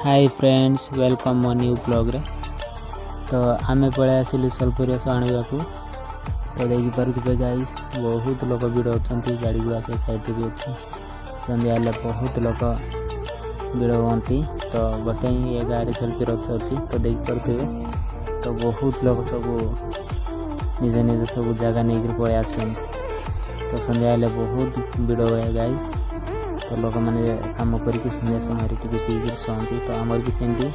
High friends, welcome ମୋ new ବ୍ଲଗ୍ରେ। ତ ଆମେ ପଳେଇ ଆସିଲୁ ସଲପରି ରସ ଆଣିବାକୁ। ତ ଦେଖିପାରୁଥିବେ ଗାଇସ୍, ବହୁତ ଲୋକ ଭିଡ଼ ଅଛନ୍ତି। ଗାଡ଼ି ଗୁଡ଼ାକ ସାଇଡ଼୍ରେ ବି ଅଛି। ସନ୍ଧ୍ୟା ହେଲେ ବହୁତ ଲୋକ ଭିଡ଼ ହୁଅନ୍ତି। ତ ଗୋଟେ ହିଁ ଏ ଗାଁରେ ସଲପି ରଥ ଅଛି। ତ ଦେଖିପାରୁଥିବେ, ତ ବହୁତ ଲୋକ ସବୁ ନିଜ ନିଜ ସବୁ ଜାଗା ନେଇକରି ପଳେଇ ଆସନ୍ତି। ତ ସନ୍ଧ୍ୟା ହେଲେ ବହୁତ ଭିଡ଼ ହୁଏ ଗାଇସ୍। ତ ଲୋକମାନେ କାମ କରିକି ସନ୍ଧ୍ୟା ସମୟରେ ଟିକେ ପିଇକିରି ଶୁଅନ୍ତି। ତ ଆମର ବି ସେମିତି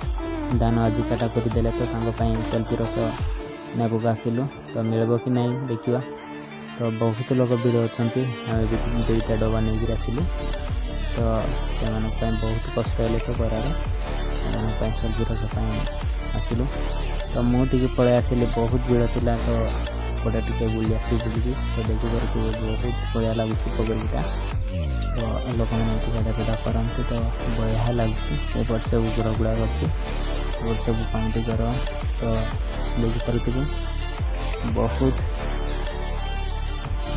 ଧାନ ଆଜି କାଟା କରିଦେଲେ, ତ ତାଙ୍କ ପାଇଁ ସଲପି ରସ ନେବାକୁ ଆସିଲୁ। ତ ମିଳିବ କି ନାହିଁ ଦେଖିବା। ତ ବହୁତ ଲୋକ ଭିଡ଼ ଅଛନ୍ତି। ଆମେ ବି ଦୁଇଟା ଡବା ନେଇକିରି ଆସିଲୁ। ତ ସେମାନଙ୍କ ପାଇଁ ବହୁତ କଷ୍ଟ ହେଲେ, ତ ଖରାରେ ସେମାନଙ୍କ ପାଇଁ ସଲପି ରସ ପାଇଁ ଆସିଲୁ। ତ ମୁଁ ଟିକେ ପଳେଇ ଆସିଲି, ବହୁତ ଭିଡ଼ ଥିଲା, ତ ଗୋଟେ ଟିକେ ବୁଲି ଆସିବି ବୁଲିକି। ତ ଦେଖିପାରୁଥିବେ, ବହୁତ ବଢ଼ିଆ ଲାଗୁଛି ପୋଖରୀଟା। ତ ଲୋକମାନେ ଏଠି ଗାଧା ପାଧା କରନ୍ତି। ତ ବଢ଼ିଆ ଲାଗୁଛି। ଏପଟେ ସବୁ ଘର ଗୁଡ଼ାକ ଅଛି, ଏପଟେ ସବୁ ପାଉଁଟି ଘର। ତ ଦେଖିପାରୁଥିବେ, ବହୁତ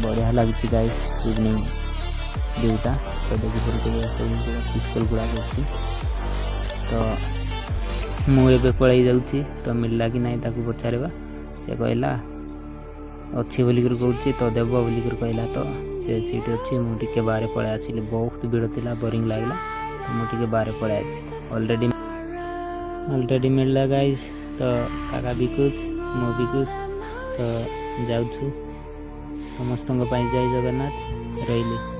ବଢ଼ିଆ ଲାଗୁଛି ଗାଇସ୍ ଇଭିନିଂ ଭିଉଟା। ତ ଦେଖିପାରୁଥିବେ, ସବୁ ସ୍କୁଲ ଗୁଡ଼ାକ ଅଛି। ତ ମୁଁ ଏବେ ପଳେଇ ଯାଉଛି। ତ ମିଳିଲା କି ନାହିଁ ତାକୁ ପଚାରିବା। ସେ କହିଲା ଅଛି ବୋଲିକରି କହୁଛି, ତ ଦେବ ବୋଲିକରି କହିଲା। ତ ସେ ସେଇଠି ଅଛି, ମୁଁ ଟିକେ ବାହାରେ ପଳେଇ ଆସିଲି। ବହୁତ ଭିଡ଼ ଥିଲା, ବୋରିଂ ଲାଗିଲା, ତ ମୁଁ ଟିକେ ବାହାରେ ପଳେଇ ଆସିଛି। ଅଲରେଡ଼ି ମିଳିଲା ଗାଇସ୍। ତ କାକା ବି ଖୁସ୍, ମୁଁ ବି ଖୁସ୍। ତ ଯାଉଛୁ। ସମସ୍ତଙ୍କ ପାଇଁ ଜୟ ଜଗନ୍ନାଥ। ରହିଲି।